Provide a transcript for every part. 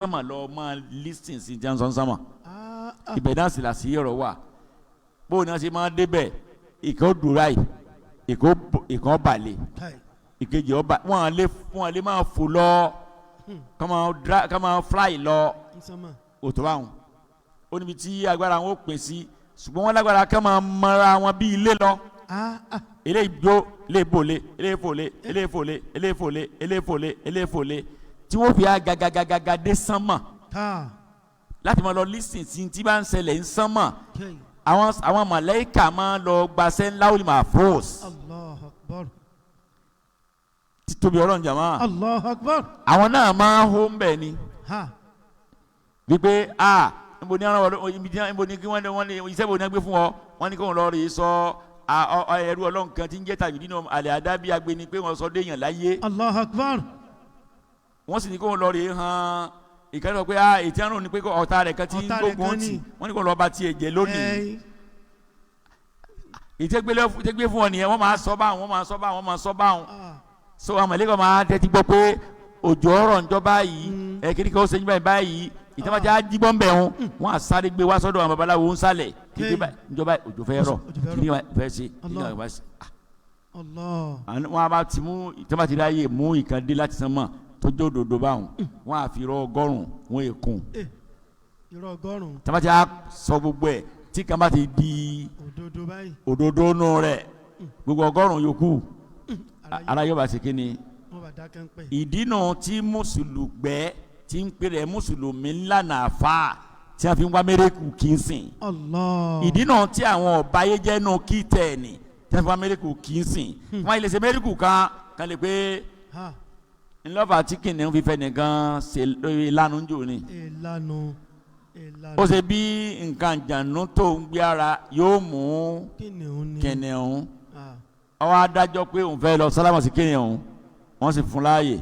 Sánmà lọ máa listen sí johnson sánmà. Ah, ah. Ibẹ̀ náà sì là sí ọ̀rọ̀ wà, bóun náà ṣe máa débẹ̀. Ìkan ó dùn ráì, ìkan ó balẹ̀. Kai. Ìkejì ọba wọn lè máa fò lọ, kọ́ máa fly lọ. Nsánmà. Òtò báwọn ó níbi tí agbára wọn ó pín sí, ṣùgbọ́n wọn lágbára kọ́ máa mọra wọn bí ilé lọ. Ah, ah. Eléyìí jó, eléyìí bòlé, eléyìí fòlé, eléyìí fòlé, eléyìí fòlé, eléyìí fòlé, eléyìí fòlé, tí wọ́n fi agagagagaga dé sánmà Ta. láti máa lọ listen sí tí bá ń ṣẹlẹ̀ ń sánmà. Kai. Àwọn màláíkà máa lọ gbaṣẹ́ ńlá ó máa fòs. Allahu akbar. Títóbi Ọlọ́run, jàmá. Allahu akbar. Àwọn náà máa ń hó ń bẹ̀ ni Ha. wípé a níbo ni àwọn ọlọ́ ibi tí níbo ni kí wọ́n ní wọ́n ní iṣẹ́ bo ni wọ́n gbé fún ọ? Wọ́n ní kí wọ́n lọ rí sọ ẹrú Ọlọ́run kan tí ń jẹ́ tàbí nínú àlẹ́ àdábí agbeni pé wọ́n sọ déèyàn láyé. Allahu akbar. Wọ́n sì ní kí wọ́n lọ rí hàn ìkànnì sọ pé a ètí àrùn ni pé ọ̀tá rẹ̀ kan ti ń Ọ̀tá rẹ̀ gbógun kan tì. ní. Wọ́n ní kí wọ́n lọ bá tiẹ̀ jẹ́ lónìí. Ẹ́ẹ́. Ìtẹ́gbé fún ọ nìyẹn. Wọ́n máa sọ báwọn, wọ́n máa sọ báwọn, wọ́n máa sọ báwọn. Ah. So àwọn mọ̀lẹ́kọ̀ máa tẹ́tí gbọ́ pé òjò ọ̀rọ̀ ńjọ́ báyìí, ẹ kiri kan ó ṣe ń báyìí báyìí. Ìtàbàjá jíbọn bẹ̀ wọn, wọn á sáré gbé wá sọ́dọ̀ àwọn babaláwo ń sálẹ̀ kíkí báyìí ńjọ́ báyìí òjò fẹ́ rọ̀. Òjò fẹ́ rọ̀. Kiri kan fẹ́ ṣe kiri Allah. kan fẹ́ ṣe. Allah. Wọn á bá ti mú ìtàbàjá ráyè mú ìkàndé láti sánmọ̀ tó jó òdòdó báwọn, wọn á fi rọ 100 wọn èkún. Eh. Irọ́ 100. Ìtàbàjá sọ gbogbo ẹ̀ tí kan bá ti di Òdodo báyìí. òdodo nù rẹ̀, gbogbo 100 yòókù Ara ara yóò bá ṣe kí ni? Wọ́n bá dákẹ́ ń pè. Ìdínà tí mùsùlùgbẹ́ tí ń pèrè mùsùlùmí ńlànà àfa tí a fi ń wá mérekù kì í sìn. Allah. Ìdínà tí àwọn ọba ayé jẹ́ nù kí tẹ̀ẹ̀nì tí a fi wá mérekù kì í sìn, wọ́n lè ṣe mérekù kan kan lè pé Ha. ńlọ́fà tí kìnìún fífẹ́ nìkan ṣe lánàá jò ní. Ìlànà. Ìlànà. Ó ṣe bí nǹkan jànú tó ń gbé ara yóò mú Kìnìún ni. kìnìún. Ah. Ó wá dájọ́ pé òun fẹ́ lọ sálámà sí kìnìún, wọ́n sì fún láàyè.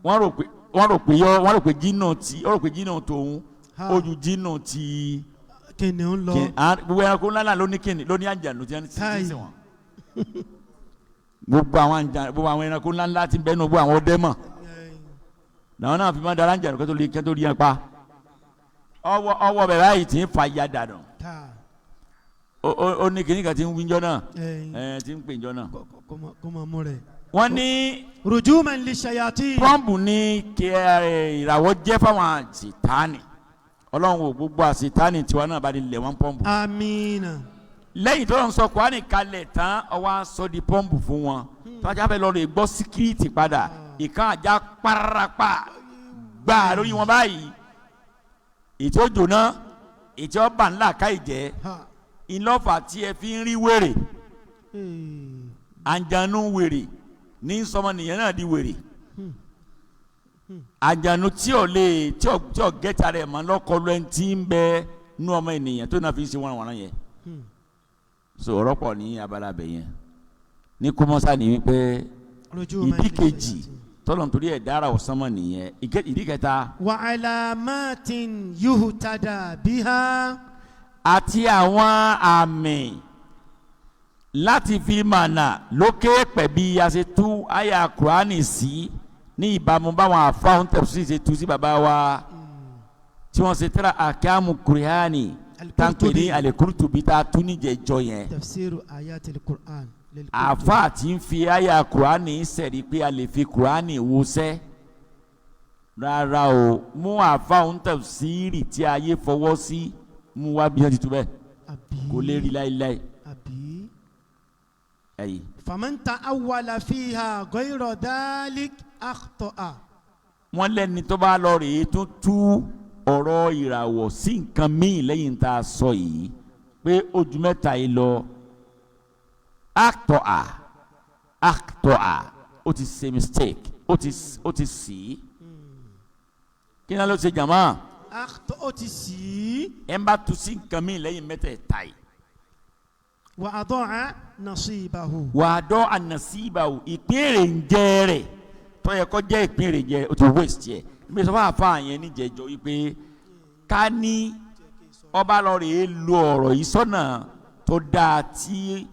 Wọ́n rò pé yọ wọ́n rò pé jínà tí wọ́n rò pé jínà tòun Ha. ó ju jínà tí Kìnìún lọ. Gbogbo ẹranko ńlá náà ló ní kìnìún, ló ní àjànú tí wọ́n ti Káì. sìn wọ́n. Gbogbo àwọn àjànú, gbogbo àwọn ẹranko ńlá ńlá ti bẹ́ẹ̀ nù, gbogbo àwọn ọdẹ mọ̀ Ẹ́ẹ́. làwọn náà fi máa dára àjànú kẹ́tó rí yẹn pa ọwọ́ bẹ̀ báyìí tí ń fa ya dànù. Ta. Ó ní kìnìún kan tí ń wíjọ́ náà. Ẹ́ẹ́. Ẹ tí ń pè jọ náà. Kó máa mú rẹ̀. Wọ́n ní Rujuman li shayatin. pọ́ǹpù ní kí ẹ ìràwọ̀ jẹ́ fáwọn àṣetánì. Ọlọ́run ò, gbogbo àṣetánì tiwa náà bá di lẹ̀ wọ́n pọ́ǹpù. Amina. Lẹ́yìn tó ń sọ Kùránì kalẹ̀ tán, ó wá sọ di pọ́ǹpù fún wọn tọ́jà fẹ́ lọ́ọ́ rè gbọ́ secret padà. Ìkan àjà parapa gbà lórí wọn báyìí, ètò òjò ètò ọba ńlá ká ìjẹ́. Ha. Ìlọ́fà tí ẹ fi ń rí wèrè, Ee. àǹjànú wèrè ní sọmọnìyàn náà di wèrè. Àǹjànú tí ò lè tí ò gẹ́ta rẹ̀ mọ́ lọ́kọlù ẹni tí ń bẹ nú ọmọ ènìyàn tó náà fi ń ṣe wọ́n wọ́n yẹn. So ọ̀rọ̀ pọ̀ ní abala bẹ̀ yẹn ní kọ́mọ́sá ni wípé Rujuman ìdí li kejì shayatin. tọ́lọ̀ nítorí ẹ̀ dára ọ̀sánmọ̀ nìyẹn. Ìdí kẹta. Wa alamatin yuhtada biha. Àti àwọn àmì láti fi mànà lókè pẹ̀ bí a ṣe tú àyà Kùránì sí ní ìbámu báwọn àfáwọn tẹ̀sí ṣe tú sí, bàbá wa tí wọ́n ṣe tẹ́ra àkàmù Kùránì táǹpẹ̀ ní Al-Qurtubi tá a tú níjẹ̀jọ yẹn. Tafsiru ayatil Qur'an. Lil Àfa tí ń fi àyà Kùránì sẹ̀rí pé a lè fi Kùránì wọṣẹ́, rárá o. Mú àfáwọn tẹ̀síìrì tí ayé fọwọ́ sí mú wá bí wọ́n ti tú bẹ́ẹ̀. Àbí. Kò lè rí láéláé. Àbí. Ẹ̀yìn. Faman ta'awwala fiha ghayra dhalik akhta'a. Wọ́n lẹ́ni tó bá lọ rèé tó tú ọ̀rọ̀ ìràwọ̀ sí nǹkan míì lẹ́yìn tá a sọ yìí pé ojú mẹ́ta yìí lọ, akhta'a, akhta'a, ó ti ṣe mistake, ó ti sì í. Kí ni ló ṣe, jàmá? Akhta, ó ti sì í. Ẹ̀ ń bá tú sí nǹkan míì lẹ́yìn mẹ́tẹ̀ẹ̀ta yìí. Wa ada'a nasibahu. Wà á dọ́ ànàsíbà o, ìpín èrè ń jẹ́ rẹ̀ tó yẹ kó jẹ́ ìpín èrè jẹ́, o ti waste yẹ. Níbi sọ fún àfa yẹn níjẹ̀jọ́ wípé ká ní ọba lọ rèé lo ọ̀rọ̀ yìí sọ́nà tó dáa tí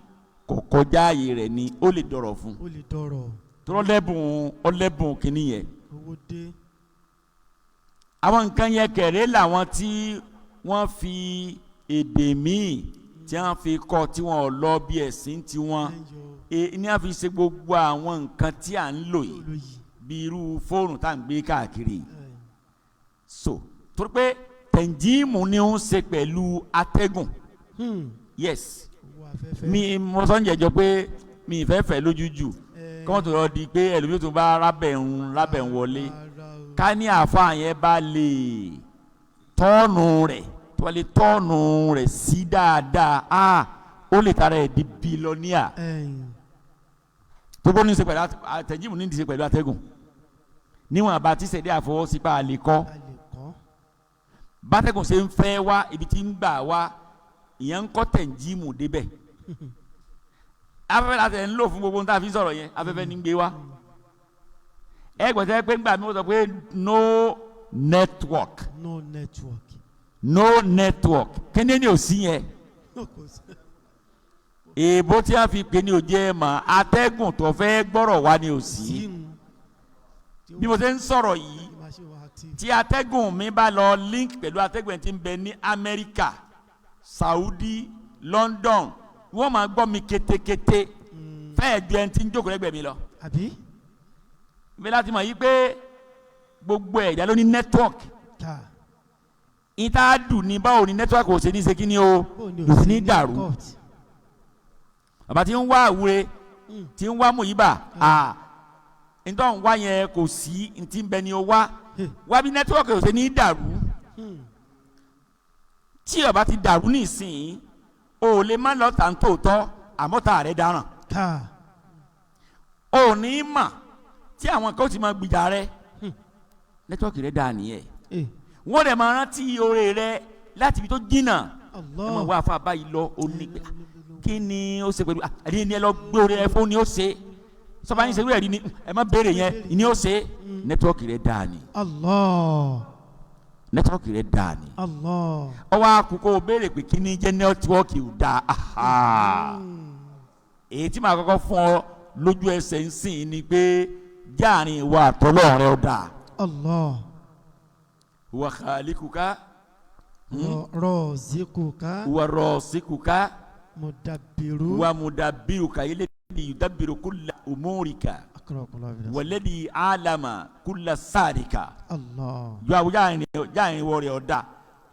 kò kọjá ààyè rẹ̀ ni, ó lè dọ̀rọ̀ fún. Ó lè dọ̀rọ̀. Tọ́lọ́ lẹ́bùn, ọlẹ́bùn kìíní yẹn. Owó dé. Àwọn nǹkan yẹn kẹ̀rẹ́ làwọn tí wọ́n fi èdè míì tí wọ́n fi kọ́ tí wọ́n ò lọ bí ẹ̀sìn tiwọn ní wọ́n fi ṣe gbogbo àwọn nǹkan tí à ń lò yìí bí irú fóònù tá à ń gbé káàkiri. So torí pé tẹ̀njíìmù ni ó ń ṣe pẹ̀lú atẹ́gùn. Yes, mi mo sọ ń jẹjọ pé mi ìfẹ́ fẹ́ lójú jù kí wọ́n tó lọ di pé ẹlòmíì tó bá rábẹ̀ ń wọlé. Ká ní àáfàá yẹn bá lè tọ́ọ̀nù rẹ̀ tó bá lè tọ́ọ̀nù rẹ̀ sí dáadáa, ó lè tara ẹ̀ di bílọ́níà. Tó bó ní í ṣe pẹ̀lú àtẹ̀jíìmù ní í ṣe pẹ̀lú atẹ́gùn níwọ̀n àbá tí sẹ̀dí àfọwọ́sípa àlè kọ́ bátẹ́gùn ṣe ń fẹ́ wá ibi tí ń gbà wá ìyẹn ń kọ́ tẹ̀jíìmù débẹ̀. Afẹ́fẹ́ láti ẹ̀ ń lò fún gbogbo ohun tá a fi sọ̀rọ̀ yẹn, afẹ́fẹ́ ní ń gbé wá. Ẹ gbọ́dọ̀ pé ńgbà mi wọ́n sọ pé no network. No network. No network. Kíni ni ò sí yẹn? Èèbó tí a fi pè ní òjẹ́ ẹ̀ mọ̀, atẹ́gùn tó fẹ́ gbọ́rọ̀ wá ni ò sí. Bí mo ṣe ń sọ̀rọ̀ yìí, tí atẹ́gùn mi bá lọ link pẹ̀lú atẹ́gùn ẹ̀ tí ń bẹ ní Amẹ́ríkà, Saudi, London, wọ́n máa gbọ́ mi kétékété fẹ́ẹ̀ ju ẹni tí ń jókòó lẹ́gbẹ̀ẹ́ mi lọ. Àbí? Mi láti mọ̀ yí pé gbogbo ẹ̀dá ló ní network. Ìta dùn ní báwo ni network ò ṣe ní ṣe kí ni o ò sí ní dàrú. Bàbá tí ń wá àwúre tí ń wá mùyíbà, ntọ́ ń wá yẹn kò sí, ntí ń bẹ ni o wá. Wá bí network ò ṣe ní dàrú. Tí ó bá ti dàrú nísìnyí, o lè má lọ tà ń tòótọ́ àmọ́ tá rẹ̀ dáràn. O ní mà tí àwọn kan ti máa gbìjà rẹ, nẹ́tíwọ́ọ̀kì rẹ dáa nìyẹn. Wọ́n dẹ̀ máa rántí oore rẹ láti ibi tó jìnnà. Ẹ máa wá afa báyìí lọ, ó ní pé kí ni ó ṣe pẹ̀lú ẹni ní ẹ lọ gbé oore rẹ fún ni ó ṣe sọba yín ṣe wúrẹ̀ rí ni ẹ má béèrè yẹn ni ó ṣe. Nẹ́tíwọ́ọ̀kì rẹ dáa ni. Nẹ́tíwọ́ọ̀kì rẹ dáa ni. Ọwọ́ àkókò béèrè pé kí ni jẹ́ nẹ́tíwọ́ọ̀kì ò dáa. Èyí tí màá kọ́kọ́ fún ọ lójú ẹsẹ̀ ń sìn ni pé jáàrin ìwà àtọ́lọ́ rẹ ó dáa. Allah. Wa khalikuka. Razikuka. Wa rasikuka. Mudabbiru. Wa mudabbiruka alladhi yudabbiru kulla umurika. Walladhi alama kulla sarika. Allah. Yọ àwọn jáàrin ìwọ rẹ ọ̀dà.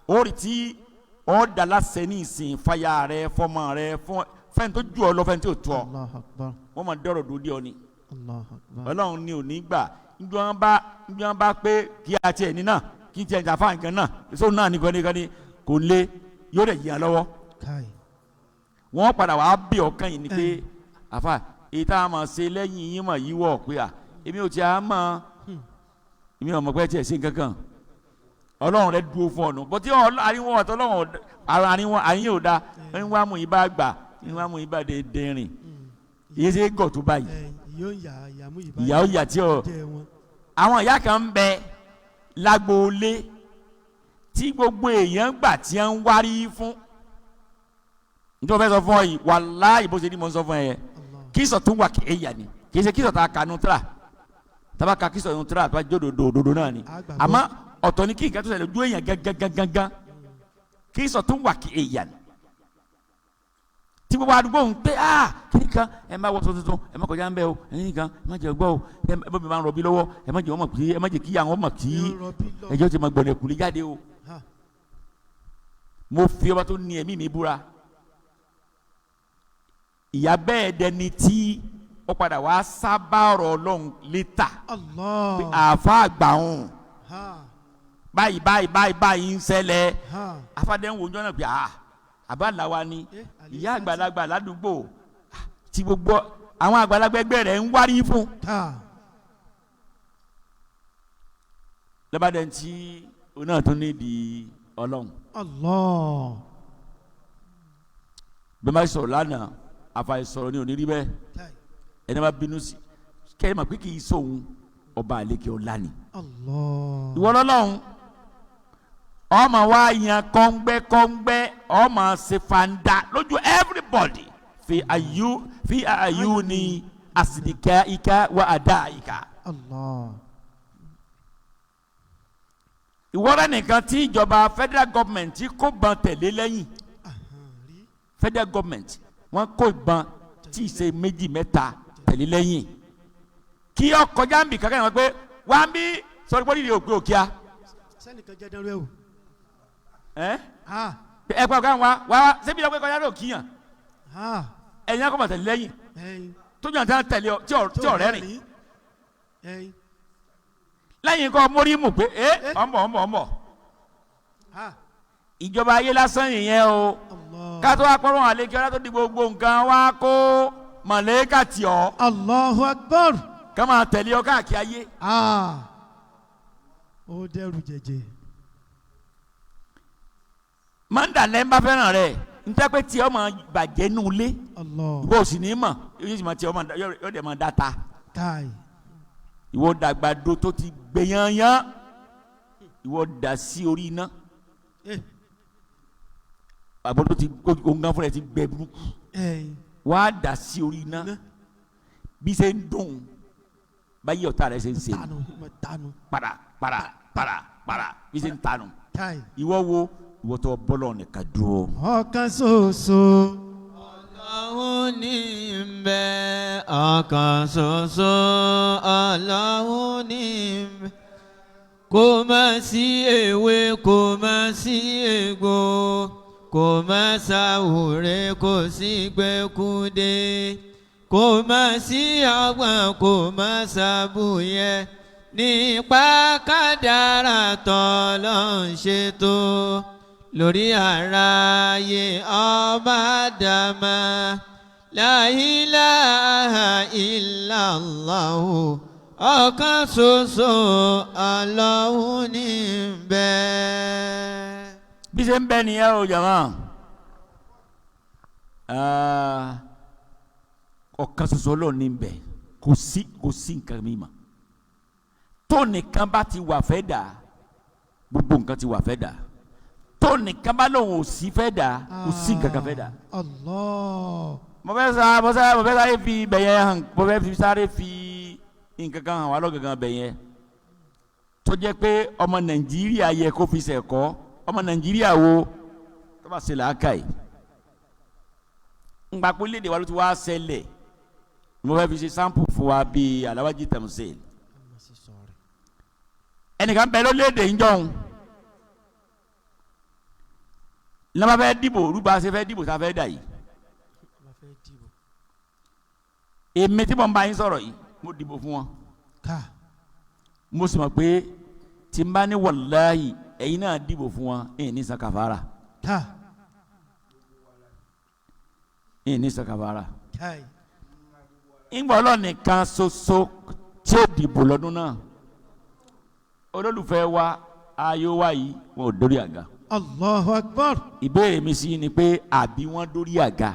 Orí tí ọ̀dà lásẹ̀ ní ìsìn fàyà rẹ fọmọ rẹ fẹ́ni tó ju ọ lọ fẹ́ni tó tu ọ. Allahu Akbar. Wọ́n máa dọ̀rọ̀ dòde ọ ni. Allahu Akbar. Ọlọ́run ni ò ní gbà. Njọ́ bá pé kí a tiẹ̀ ní náà kí tiẹ̀ jà fáwọn nǹkan náà èso náà nìkan nìkan ni kò lé yóò rẹ̀ yíyan lọ́wọ́. Wọ́n padà wàá bí ọ̀kan yìí ni pé àfà èyí tá a máa ṣe lẹ́yìn yín mà yíwọ́ pé à èmi ò tiẹ̀ á mọ̀ èmi ò mọ̀ pé tiẹ̀ ṣe nǹkan kan. Ọlọ́run rẹ̀ dúró fún ọ̀nà bọ́tí àríwọ̀n ọ̀tọ̀ ọlọ́run àríwọ̀n ò da ń wá mú ibà gbà ń wá mú ibà dédé rìn ìyẹn ṣe é gọ̀ tó báyìí. Ìyá ó yà tí ọ àwọn ìyá kan ń bẹ lágboolé tí gbogbo èèyàn gbà tí ń wárí fún. Nítorí wọ́n fẹ́ sọ fún ọ yìí wàláhì bó ṣe ní mo ń sọ fún ẹ yẹn kíṣọ̀ tó wà kéèyà ni kì í ṣe kíṣọ̀ tá a kà nù tíra tábà ka kíṣọ̀ nù tíra tó a jó òdodo náà ni àmọ́ ọ̀tọ̀ ni kí nǹkan tó ṣẹlẹ̀ ojú èèyàn gángan kíṣọ̀ tó wà kéèyà ni tí gbogbo àdúgbò ń pé kíni kan ẹ má wọṣọ tuntun ẹ má kọjá ń bẹ o ẹni kan ẹ má jẹ gbọ́ o ẹ bá mi máa ń rọbí lọ́wọ́ ẹ má jẹ wọn mọ̀ kí ẹ má jẹ kí àwọn mọ̀ kí ẹjọ́ ti máa gbọ̀nà ẹ̀kúlé jáde o. Mo fi ọba tó ní ẹ̀mí mi búra ìyá bẹ́ẹ̀ dẹni tí ó padà wá sábà ọ̀rọ̀ Ọlọ́run létà pé àáfà àgbà òun báyìí báyìí báyìí báyìí ń ṣẹlẹ̀ afádẹ́wò ojú ọ̀nà pé àbá làwa ni ìyá àgbàlagbà ládùúgbò tí gbogbo àwọn àgbàlagbà ẹgbẹ́ rẹ̀ ń wárí fún. Lọ́bàdàn tí òun náà tún nídìí Ọlọ́run. Allah. Bẹ́ẹ̀ máa sọ̀rọ̀ lánàá àfàìsọ̀rọ̀ ni ò ní rí bẹ́ẹ̀ ẹni bá bínú sí kẹ́rin mà pé kì í sóhun ọba àlekè ọ̀la ni. Allah. Ìwọ lọ́lọ́run ọmọ wa yan kọ́ngbẹ́ kọ́ngbẹ́ ọmọ ṣe fanda lójú everybody fi ayu fi ayu ni asidika ika wa ada ika. Allah. Ìwọ́rẹ́ nìkan tí ìjọba federal government kó ban tẹ̀lé lẹ́yìn. Federal government wọ́n kó ìbọn tí ì ṣe méjì mẹ́ta tẹ̀lé lẹ́yìn. Kí ọ kọjá ń bì kankan yẹn wọ́n pé wá ń bí sọ̀rọ̀ pé òkè òkè a. Sẹ́nìkan jẹ́ dánrú ẹ̀ wò. Ẹ Ah. ẹ pa ọ̀gá wa wá ṣébi ìjọba kọjá ló kíyàn. Ah. Ẹ̀yin akọ̀ tẹ̀lé lẹ́yìn. Ẹyin. Tójú àti tẹ̀lé ọ tí ọ̀rẹ́ rìn. Ẹyin. Lẹ́yìn kọ́ mórí mú pé ẹ ọ̀nbọ̀ ọ̀nbọ̀ ọ̀nbọ̀. Ah. Ìjọba ayé lásán nìyẹn o. Allah. Kátó wá pọ́nrọ́ àlejò ọlá tó di gbogbo nǹkan wá kó mọ̀lẹ́kà tì ọ́. Allahu Akbar. Ká máa tẹ̀lé ọ káàkiri ayé. Ah. Ó dẹ́rù jẹjẹ. Mọ́ńdà lẹ́ ń bá fẹ́ràn rẹ̀ ntẹ́ pé tí ọmọ bàjẹ́ nù lé. Allah. Ìwọ ò sì ní mọ̀ yóò sì máa tí ọmọ yóò dẹ̀ máa dáta. Káì. Ìwọ dàgbàdo tó ti gbẹ yányán ìwọ dà sí orí iná. Eh. Àbọ̀ tó ti gbóngàn fúnra ẹ̀ ti gbẹ burúkú. Ẹyin. Wàá dà sí orí iná. Iná. Bí ṣe ń dùn báyìí ọ̀tá rẹ̀ ṣe ń ṣe. Tanu. Mo tanu. Para para para para bí ṣe ń tanu. Káì. Ìwọ wo ìwọ tó bọ́lọ̀ nìkan dúró. Ọ̀kan ṣoṣo. Ọlọ́hun ní ń bẹ ọ̀kan ṣoṣo. Ọlọ́hun ní ń bẹ. Kò má sí ewé, kò má sí egbò, kò má sáwúre, kò sí gbẹ́kúdé, kò má sí ọgbọ́n, kò má sábúyẹ nípa kádàrá tọ́lọ́hun ṣètò lórí aráyé ọba dàmà. La ilaha illallahu ọ̀kan ṣoṣo Ọlọ́hun ní ń bẹ. Bí ṣe ń bẹ nìyẹn o jàmá. Ọ̀kan ṣoṣo Ọlọ́run ní ń bẹ, kò sí kò sí nǹkan mi mà. Tó nìkan bá ti wà fẹ́ dà, gbogbo nǹkan ti wà fẹ́ dà. Tó nìkan bá lòun ò sí fẹ́ dà, kò sí nǹkan kan fẹ́ dà. Allah. Mo fẹ́ sá mo sá mo fẹ́ sáré fi bẹ̀yẹn hàn, mo fẹ́ fi sáré fi nǹkan kan hàn wá lọ́gàngàn bẹ̀yẹn tó jẹ́ pé ọmọ Nàìjíríà yẹ kó fi ṣẹ̀kọ́. Ọmọ Nàìjíríà wo tó bá ṣe làákàyè ńgbà pé léde wa ló ti wá ṣẹlẹ̀. Mo fẹ́ fi ṣe sample fún wa bíi aláwájú tẹ̀mùsẹ̀. Ẹnìkan bẹ lórílẹ̀‐èdè ńjọ́hún lọ́ba fẹ́ dìbò rúbà ṣe fẹ́ dìbò tá a fẹ́ dà yìí. Èmi tí mo ń bá yín sọ̀rọ̀ yìí mo dìbò fún wọn. Ká. Mo sì mọ̀ pé tí n bá ní wàláhì ẹ̀yin náà dìbò fún wọn, ẹ̀yin ní san kàfàrà. Ká. Ẹ̀yin ní san kàfàrà. Káì. Ìgbà ọlọ́nìkan ṣoṣo tí ó dìbò lọ́dún náà, olólùfẹ́ wa ayọ̀ wa yìí wọn ò dórí àga. Allahu Akbar. Ìbéèrè mi sí ni pé àbí wọ́n dórí àga?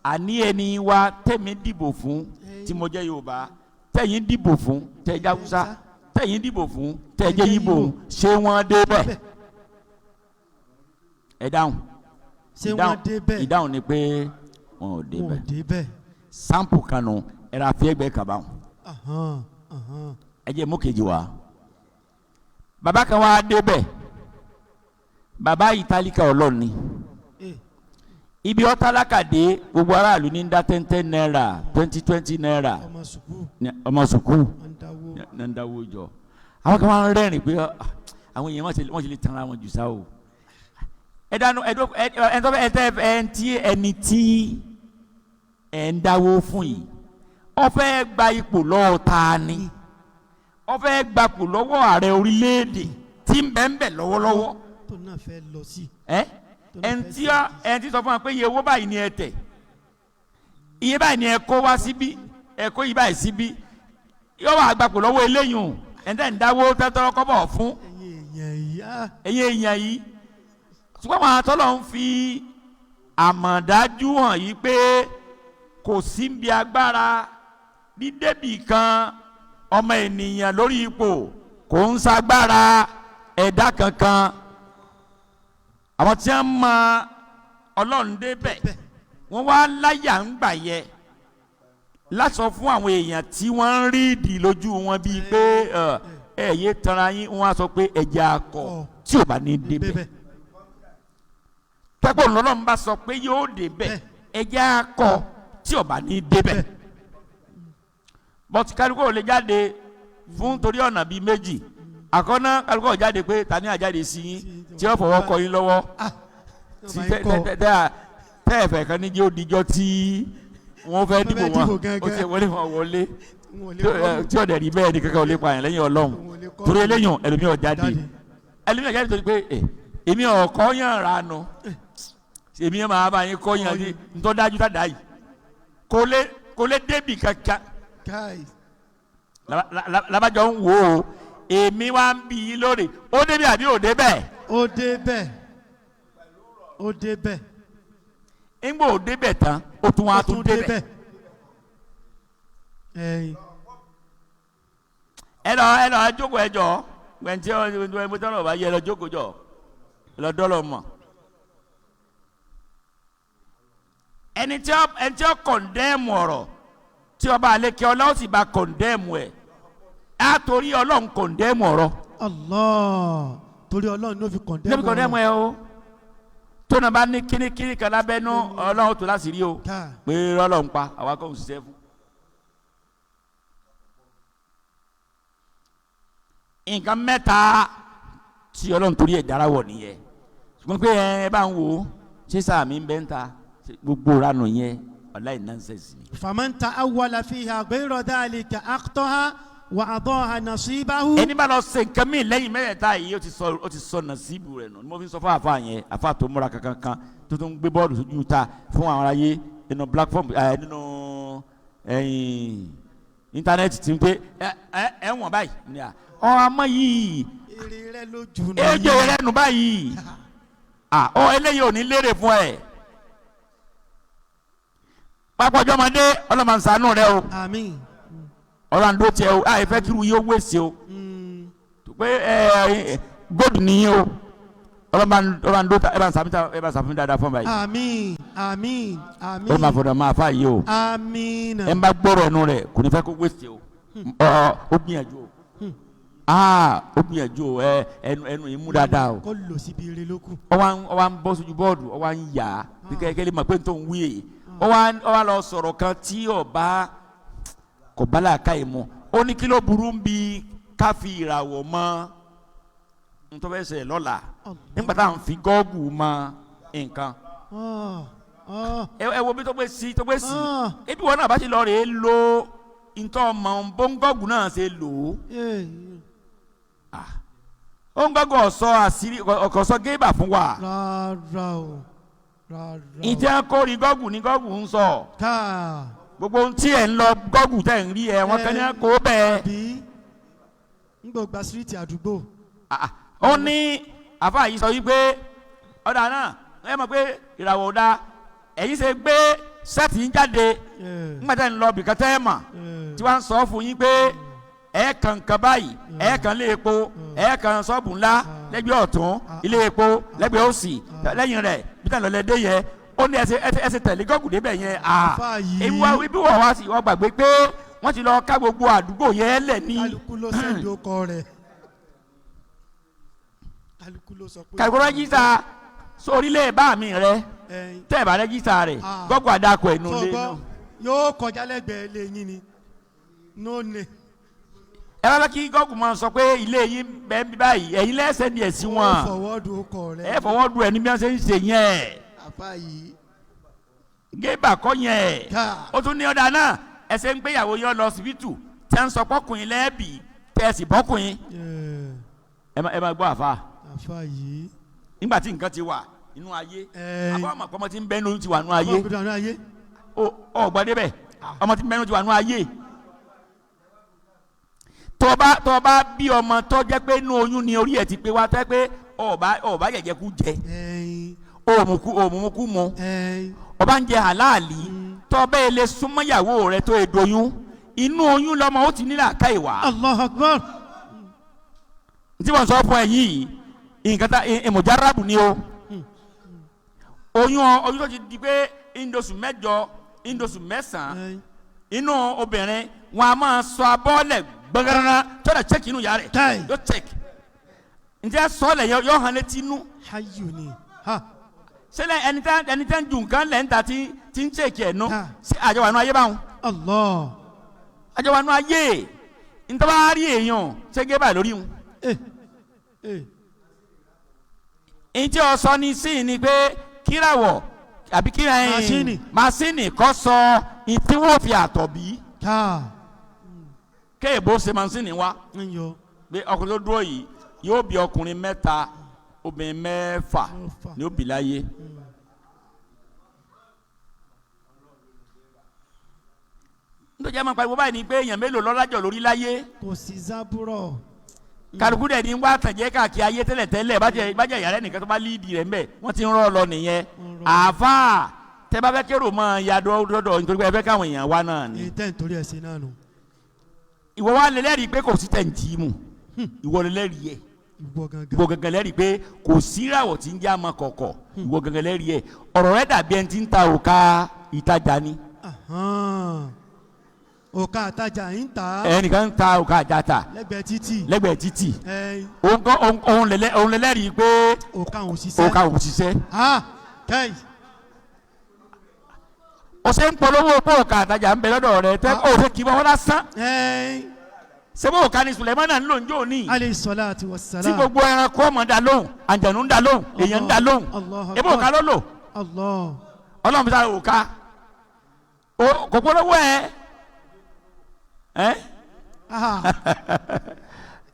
Àní ẹni wa tẹ̀mí dìbò fún tí mo jẹ́ Yorùbá, tẹ̀yìn dìbò fún tẹ̀ jẹ́ Haúsá, tẹ̀yìn dìbò fún tẹ̀ jẹ́ Ìgbò, ṣé wọ́n débẹ̀? Ẹ dáhùn. Ṣé wọ́n débẹ̀? Ìdáhùn ni pé wọn ò Wọn ò débẹ̀. débẹ̀. Sample kanu ẹ̀rọ àfẹ́gbẹ́ kaba wọn. Ahan, ahan. Ẹ jẹ́ mú kejì wá. Bàbá kan wá débẹ̀. Bàbá yìí tálíkà Ọlọ́run ni. Ibi ọ̀tálákà dé, gbogbo aráàlú ní ń dá 10 naira, 20 naira. Ọmọ sùkúù. Ọmọ sùkúù. Wọ́n ń dáwó. Ní ń dáwó jọ. Àwọn kan máa ń rẹ́rìn pé àwọn èèyàn wọ́n ti lè tanra wọn jù sá o. Ẹ dánú ẹ dó ẹ ẹ tọ́ ẹ tẹ́ ẹ ti ẹni tí ẹ ń dáwó fún yìí. Ó fẹ́ gba ipò lọ́wọ́ ta ni? Ó fẹ́ gba ipò lọ́wọ́ ààrẹ orílẹ̀-èdè tí ń bẹ ń bẹ lọ́wọ́lọ́wọ́. Tó náà fẹ́ lọ sí. Ẹ ẹn tí sọ fún wa pé iye owó báyìí ni ẹ tẹ̀, iye báyìí ni ẹ kó wá síbí, ẹ kó iye báyìí síbí, yóò wá gbapò lọ́wọ́ eléyìí o. Ẹ̀ ń tẹ̀ ń dáwó tẹ́tọ́rọ́ kọ́bọ̀ fún. Ẹ̀yin èèyàn yìí. Ẹ̀yin èèyàn yìí. Ṣùgbọ́n àwọn atọ́lọ̀ ń fi àmọ̀dájú hàn yìí pé kò sí bí agbára dídébì kan ọmọ ènìyàn lórí ipò kò ń ṣagbára ẹ̀dá kankan. Àwọn tí wọ́n mọ Ọlọ́run débẹ̀ wọ́n wá láyà ń gbà yẹ lásọ fún àwọn èèyàn tí wọ́n ń rí ìdí lójú wọn bíi pé Ẹ yé tanra yín, wọ́n á sọ pé ẹja akọ tí ò bá ní débẹ̀. Tẹ́gbọ́n lọ́lọ́run bá sọ pé yóò débẹ̀, ẹja akọ tí ò bá ní débẹ̀. Bọ́tí kálukú ò lè jáde fún torí ọ̀nà bíi méjì. Àkọ́ná, kálukú ò jáde pé tani àjáde sí yín tí ó fọwọ́ kọ yín lọ́wọ́ tí tẹ́ ẹ̀fẹ̀ kan ní jẹ́ òdìjọ́ tí wọ́n fẹ́ dìbò wọn, ó ti wọlé wọn wọlé tí ọ̀dẹ̀ rí bẹ́ẹ̀ ni kankan ò lè pààyàn lẹ́yìn Ọlọ́run. Torí eléyàn ẹlòmíì ò jáde, ẹlòmíì ò jáde torí pé èmi ọ̀kọ́ yàn ra nu, èmi máa bá yín kọ́ yàn ní ntọ́ dájú tá dáyìí kò lè débi kankan. Labajọ ń wò ó, èmi wá ń bí yín lórí, ó débi àbí ò débẹ̀? Ó débẹ̀, ó débẹ̀. Ńgbò ó débẹ̀ tán, ó tún wá tún débẹ̀. Ẹ lọ jókòó, ẹ jọ gbẹ̀ntì ẹ tọ́lọ̀ bá yẹ, ẹ lọ jókòó jọ, ẹ lọ dọ́lọ̀ mọ̀. Ẹni tí ó kọ̀ndẹ́ẹ̀mù ọ̀rọ̀ tí ọba àlekè ọlọ́run sì bá kọ̀ndẹ́ẹ̀mù ẹ̀ á torí Ọlọ́run kọ̀ndẹ́ẹ̀mù ọ̀rọ̀. Allah, torí Ọlọ́run ló fi kọ̀ndẹ́ẹ̀mù ọ̀rọ̀. Ló fi kọ̀ndẹ́ẹ̀mù ẹ o. Tó náà bá ní kínníkínní kan lábẹ́nú, Ọlọ́run tó láṣìírí o pé Ọlọ́run pa àwa kò ń ṣiṣẹ́ fún. Nǹkan mẹ́ta tí Ọlọ́run torí ẹ̀ dára wọ̀ nìyẹn. Ṣùgbọ́n pé ẹ bá ń wò ó ṣé sáà mi ń bẹ́ ń ta gbogbo ranù yẹn, ọ̀láì nonsense ni. Faman ta'awwala fiha ghayra dhalika aqtaha wa adaha nasibahu. Ẹni bá lọ ṣe nǹkan míì lẹ́yìn mẹ́tẹ̀ẹ̀ta yìí, ó ti sọ nàṣíbù rẹ̀ nù. Ni mo fi sọ fún àfa yẹn, àfa tó múra kankan kan tó tún gbé bọ́ọ̀lù sójú ta fún àwọn aráyé nínú platform nínú íńtánẹ́ẹ̀tì tí ń pé ẹ wọ̀n báyìí ni à ọ àmọ́ yìí èrè rẹ lójú nù ejò rẹ nù báyìí, ọ eléyìí ò ní lérè fún ẹ. Pápájọ́ ọmọdé ọlọ́mọ̀nsánú rẹ o. Àmín. Ọlọ́run tiẹ̀ o, àyè fẹ́ kí irú yóò wéṣe o pé ẹ góòdù nìyí o. Ọlọ́run ẹ bá ń sàmì, ẹ bá ń sàmì dáadáa fún báyìí. Àmín, àmín, àmín. Ó máa fọdọ̀ máa fà yìí o. Àmín. Ẹ ń bá gbọ́rọ̀ ẹnu rẹ̀ kò ní fẹ́ kó wéṣe o. Ó gbìyànjú o, ó gbìyànjú o, ẹnu yìí mú dáadáa o. Kó lò síbi eré ló kù. Ó wá ń bọ́ sójú bọ́ọ̀dù, ó wá ń yà á kẹ́kẹ́ lè mọ̀ pé n tó ń wí yìí. Ó wá lọ sọ̀rọ̀ kan tí ọba kò bá làákà yìí mu. Ó ní kí ló burú ń bi ká fi ìràwọ̀ mọ́ ntọ́fẹsẹ̀ lọ́la nígbà tá à ń fi gọ́ọ̀gù mọ́ nǹkan. Ẹ wo bí tó gbé sí, tó gbé sí ebi wọn náà bá ti lọ rèé lo ntọ́ ọmọ bóńgọ́gù náà ṣe lò ó. Òǹgọ́gù ọ̀sọ́ àṣírí ọ̀kọ̀sọ́ géèbà fún wa. Rárá o, rárá o. Ìjẹ́ kórìí gọ́ọ̀gù ní gọ́ọ̀gù ń sọ. Gbogbo ohun tí ẹ̀ ń lọ gọ́ọ̀gù tẹ̀ ń rí ẹ̀ wọ́n kàn ní kó bẹ́ẹ̀. Bí n gbọ́ gba síríìtì àdúgbò. Ó ní àfa yìí sọ wípé ọ̀dà náà ẹ mọ̀ pé ìràwọ̀ ọ̀dà ẹ̀yin ṣe gbé sẹ́ẹ̀tì ń jáde nígbà tẹ́ ń lọ bìkan tẹ́ ẹ̀ mọ̀ tí wọ́n ń sọ fún yín pé ẹ̀ kàn kan báyìí, ẹ̀ kàn lé epo, ẹ̀ kàn ṣọ́ọ̀bù ńlá lẹ́gbẹ̀ẹ́ ọ̀tún, ilé epo lẹ́gbẹ̀ẹ́ òsì, lẹ́yìn rẹ̀ bí tẹ̀ lọ́lẹ́ dé yẹn. Ó ní ẹsẹ̀ tẹ̀lé gọ́gùn débẹ̀ yẹn. Ibi wọ̀ wá sí wọ́n gbàgbé pé wọ́n ti lọ ká gbogbo àdúgbò yẹn lẹ̀ ní. Kálukú ló sẹ́ńdì ọkọ rẹ̀. Kálukú ló sọ pé. Kálukú rẹ́gísítà sórílẹ̀ bá mi rẹ tẹ́ ẹ̀ bá rẹ́gísítà rẹ̀ gọ́gùn àdàkọ̀ ẹ̀nu lé nù. Yóò kọjá lẹ́gbẹ̀ẹ́ ilé yín ni. Nóòní. Ẹ bá bá kí gọ́gùn máa sọ pé ilé yín bẹ́ẹ̀ bí báyìí, ẹ̀yin lẹ́sẹ̀ ni ẹ̀ sí wọn. Ó fọwọ́dù ọkọ rẹ̀. Ẹ fọwọ́dù ẹ̀ ní bí wọ́n ṣe ń ṣe yẹn. Gébà kọ́ yẹn. Ó tún ní ọ̀dà náà ẹsẹ̀ ń gbéyàwó yọ lọ síbítù tí a ń sọ pọ́kùnrin lẹ́ẹ̀bì tẹ́ ẹ sì bọ́kùnrin. Ẹ máa gbọ́ àfa. Àfa yìí. Nígbà tí nǹkan ti wà inú ayé, àbọ̀ ọmọ ọmọ tí ń bẹ́nu ti wà nú ayé. Ọ gbọ́ débẹ̀, ọmọ tí ń bẹ́nu ti wà nú ayé. Tó bá bí ọmọ tó jẹ́ pé inú oyún ni orí ẹ̀ ti pé wá, tẹ́ pé ọba jẹ̀jẹ̀ kú jẹ, òmùkú mu, ọba ń jẹ àláàlí, tó bẹ́ẹ̀ lè súnmọ́ ìyàwó rẹ tó edoyún, inú oyún lọ́mọ ó ti ní làákà ìwà. Allahu Akbar. Tí wọ́n sọ fún ẹ yìí nǹkan tá ìmọ̀járabu ni o. Oyún tó ti di pé indosu mẹ́jọ, indosu mẹ́sàn-án, inú obìnrin wọn a máa sọ abọ́lẹ̀ Gbọ̀ngànà tọ́lá check inú yàrá rẹ̀. Kai. Yóò check. Ǹjẹ́ sọ́ọ̀lẹ̀ yọ hàn létí inú. Hayyu ni. Ha. Sẹ́lẹ̀ ẹni tẹ́ ń ju nǹkan lẹ̀ ń ta tí tí ń check ẹ̀ nú. Ha. Sí àjọ wà nú ayé báwọn? Allah. Àjọ wà nú ayé. Ntọ́ba rí èèyàn ṣẹ́gẹ́ báyìí lórí wọn. Eh. Eh. Ntí ọ sọ ní sí ni pé kíràwọ̀ àbí kíra ẹ̀yìn Màṣíìnì. Màṣíìnì kọ́ sọ ìtí wọ́n fi àtọ̀ bí. Ká. Kéèbó ṣe màṣíìnì wá Ń yọ. pé ọkùnrin tó dúró yìí yóò bí ọkùnrin mẹ́ta, obìnrin 6 Mẹ́fà. ní ó bí láyé. Nítorí ẹ máa pariwo báyìí ni pé èèyàn mélòó lọ́lájọ̀ lórí láyé? Kò sí zábúrọ̀. Kálukú dẹ̀ ní wá tànjẹ́ káàkiri ayé tẹ́lẹ̀tẹ́lẹ̀. Bájẹ́ ìyàrá nìkan tó bá líìdì rẹ̀ ńbẹ̀, wọ́n ti ń rọ́ ọ lọ nìyẹn. Wọ́n rọ́. Àáfàá tẹ́ bá fẹ́ kérò mọ́ ya dọ́dọ̀ nítorí pé ẹ fẹ́ káwọn èèyàn wá náà ni. Èyí tẹ́ ń torí ẹ̀ sí náà nù. Ìwọ wa lè lẹ́rìí pé kò sí tẹ̀ǹtì mu. Ìwọ lè lẹ́rìí ẹ̀. Ìwọ gangan. Ìwọ gangan lẹ́rìí pé kò síràwọ̀ tí ń jẹ́ àmọ́ kọ̀kọ̀. Ìwọ gangan lẹ́rìí ẹ̀. Ọ̀rọ̀ rẹ dàbí ẹni tí ń ta òka ìtajà ni. Ahan. Òkà àtajà ń tà á. Ẹnìkan ń ta òka àjàtà lẹ́gbẹ̀ẹ́ títì. Lẹ́gbẹ̀ẹ́ títì. Ẹ. Òun kọ́ òun lè lẹ́rìí pé Òkà òun ṣiṣẹ́. òka òun ṣiṣẹ́. Ah. Kẹ́yì. Ó ṣe ń polówó pé òka àtajà ń bẹ lọ́dọ̀ rẹ tẹ́ ó ṣe kí wọ́n lásán. Ẹ. Ṣé bó òka ni Sùlẹ̀mánà ń lò ń jò ní Alayhi salatu wassalam. tí gbogbo ẹranko ọmọ dá lóhùn, àǹjànú ń dá lóhùn, èèyàn ń dá lóhùn? Allahu Ebó òka ló lò. Allah. Ọlọ́run fi sára òka. Kò polówó ẹ ẹ. Ah.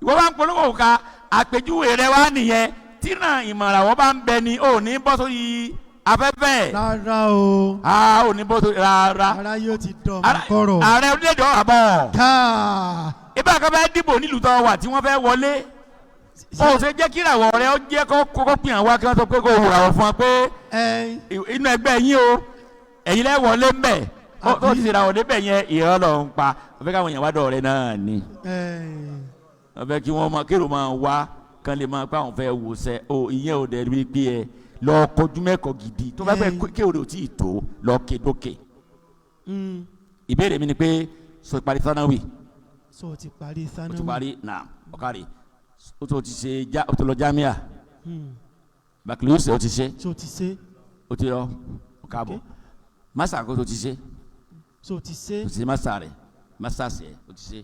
Ìwọ bá ń polówó òka, àpèjúwe rẹ wá nìyẹn. Tínà ìmọ̀ràn wọn bá ń bẹ ni ò ní bọ́ sórí afẹ́fẹ́. Rárá o. A ò ní bọ́ sórí rárá. Ara yóò ti dọ̀ mọ́ kọ́rọ̀. Ààrẹ orílẹ̀-èdè ọ̀rọ̀ bọ̀. Káà. Ibà kan fẹ́ dìbò nílùú tó wà tí wọ́n fẹ́ wọlé, ó ṣe jẹ́ kí ìràwọ̀ rẹ ó jẹ́ kó kókó pìyàn wá kí wọ́n sọ pé kó wùràwọ̀ fún wa pé Ẹ. inú ẹgbẹ́ yín o, ẹ̀yin lẹ́ wọlé ń bẹ̀. Ó tó Àbí? ti ṣèràwọ̀ débẹ̀ yẹn, ìrọ̀ lọ ń pa. Wọ́n fẹ́ káwọn èèyàn wá dọ̀ rẹ náà ni. Ẹ. Wọ́n fẹ́ kí wọ́n máa kérò máa wá kán lè máa pé àwọn fẹ́ wò sẹ́ o. Ìyẹn ò dẹ̀ rí pé ẹ lọ kọjú mẹ́kọ̀ọ́ gidi tó bá fẹ́ Ẹ. kéwòn rẹ̀ ò tí ì tó lọ ké dókè. Ìbéèrè mi ni pé sọ ìparí sanawi. So ti parí O ti sanawi. parí na ọ̀kárì o tó ti ṣe já o tó lọ jámíà bakiluse o ti ṣe. So ti ṣe. O ti lọ o káàbọ̀ masa ko tó ti ṣe. So ti ṣe. O ti ṣe masa rẹ, masa sẹ o ti ṣe.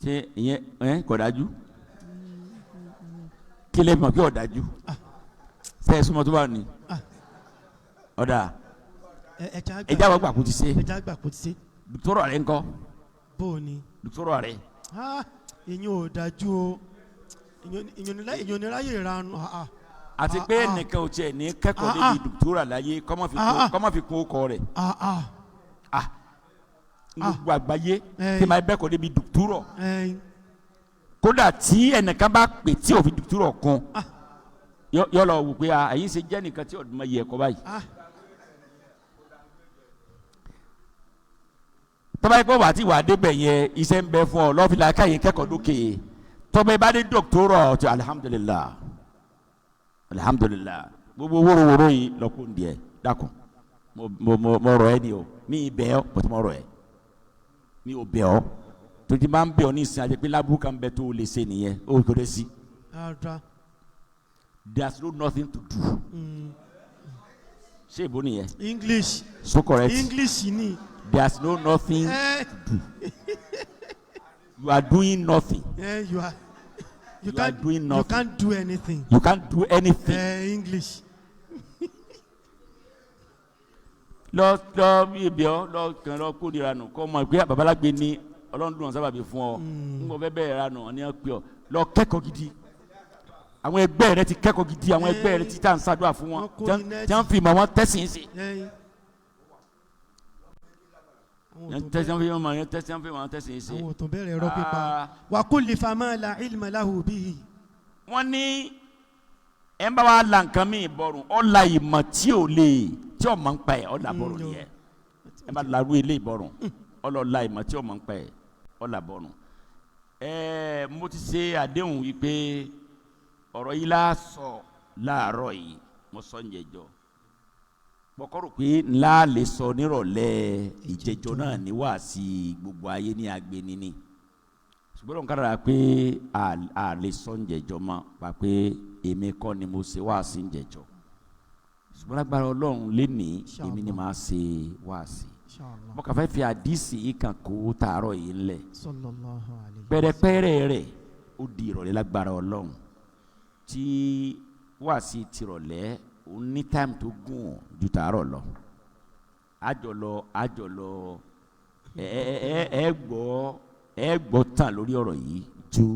Ṣé ìyẹn ẹ kò dájú? Kí lè mọ̀ kí ò dájú ṣe é súnmọ́ tó bá ní Ah. ọ̀dà. Ẹ ẹja Ẹjá wọ́n gbà kó ti ṣe. Ẹja gbà kó ti ṣe. Dùtọ́rọ̀ rẹ ńkọ́? Bó o ní. Dùtọ́rọ̀ rẹ. Ah, ìyẹn ò dájú o. Ìyẹn ò ní ráyè ìranu. Ah, ah. Àti Ah, pé ah. nìkan ò tiẹ̀ ní kẹ́kọ̀ọ́ Ah, débi ah. dùtọ́rọ̀ láyé kọ́mọ́ fi Ah, kún ah. kọ́mọ́ fi kún ọkọ rẹ̀. Ah, ah. Ah, gbogbo àgbáyé Eh. tí ma bẹ́ẹ̀ kọ́ débi dùtọ́rọ̀, Ẹ. kódà tí ẹnìkan bá pè tí òfin dùtọ́rọ̀ kún, Ah. yọ lọ wò pé ah, ẹ̀yin ṣe jẹ́ nìkan tí ọdún ma yẹ ẹ̀kọ́ báyìí. Ah. Tọ́ba yìí pé wà á ti wà á débẹ̀ yẹn, iṣẹ́ ń bẹ fún ọ lọ́fìlà káyé kẹ́kọ̀ọ́ lókè. Tọ́ba yìí bá dé dọ́kítọ́rọ̀ ti, alihamudulilah, alihamudulilah, gbogbo wórówóró yìí lọ́kùn díẹ̀. Dákun, mo rọ̀ ẹ́ ni o. Mi ì bẹ̀ ọ́ bọ́tú mo rọ̀ ẹ́ mi ò bẹ̀ ọ́ tó ti máa ń bẹ̀ ọ́ ní ìsìn àti pé lábúrú kan bẹ tó o lè ṣe nìyẹn o kò lè sí. Rárá. There's no nothing to do. Ṣé ìbò nìyẹn? English. So correct. English ni. There's no nothing. Ẹ. You are doing nothing. Ẹ, you are you You are can't doing you nothing. can't do anything. You can't do anything. Ẹ, English. Lọ lọ ibi ọ lọ kàn lọ kó nira nù kọ́ mọ̀ pé babalágbé ni Ọlọ́run dùn ọ́n sábàbí fún ọ. N kò fẹ́ bẹ́ẹ̀ ra nù ọ́ ní ọ́ pé ọ lọ kẹ́kọ̀ọ́ gidi. Àwọn ẹgbẹ́ rẹ ti kẹ́kọ̀ọ́ gidi, àwọn ẹgbẹ́ rẹ ti tà ń ṣàdúrà fún wọn. Wọ́n kó iná. Tí wọ́n fi ìmọ̀ wọn tẹ̀sìn sí. Ẹ. Àwọn ò tó Tẹ̀sìn fi wọn tẹ̀sìn fi wọn tẹ̀sìn sí. Àwọn ò tó bẹ̀rẹ̀ ẹ̀rọ pípa. Ah. Wa kulli fama la ilma lahu bihi. Wọ́n ní ẹ̀ ń bá wa la nǹkan mi ìbọrùn ọ̀ la ìmọ̀ tí ò lè tí ò mọ̀ ń pa ẹ̀ ọ̀ là bọ̀rùn nìyẹn. Ẹ̀ bá larú ilé ìbọrùn ọ̀ lọ la ìmọ̀ tí ò mọ̀ ń pa ẹ̀ ọ̀ là bọ̀rùn. Ẹ̀ẹ́, mo ti ṣe àdéhùn wípé ọ̀rọ̀ yìí la sọ láàárọ̀ yìí. Mo sọ ń jẹjọ mọ̀kọ́rò pé ńlá lè sọ nírọ̀lẹ́ ìjẹjọ náà ní wàásì gbogbo ayé ní agbeni ni. Ṣùgbọ́n lóun kára pé a lè sọ ǹjẹ̀jọ́ mọ́ pa pé èmi kọ́ ni mo ṣe wáàsí ǹjẹ̀jọ́. Ṣùgbọ́n lágbára Ọlọ́run lénìí, èmi ni màá ṣe wáàsí. Inshallah. Mo kàn fẹ́ fi àdìsí yìí kan kó tààrọ̀ yìí ńlẹ̀. Sallallahu alayhi. Pẹ́rẹpẹ́rẹ rẹ̀ ó di ìrọ̀lẹ́ lágbára Ọlọ́run, tí wáàsí tìrọ̀lẹ́ ó ní time tó gùn ju tààrọ̀ lọ. Àjọlọ àjọlọ ẹ ẹ ẹ gbọ́ ẹ gbọ́ tán lórí ọ̀rọ̀ yìí ju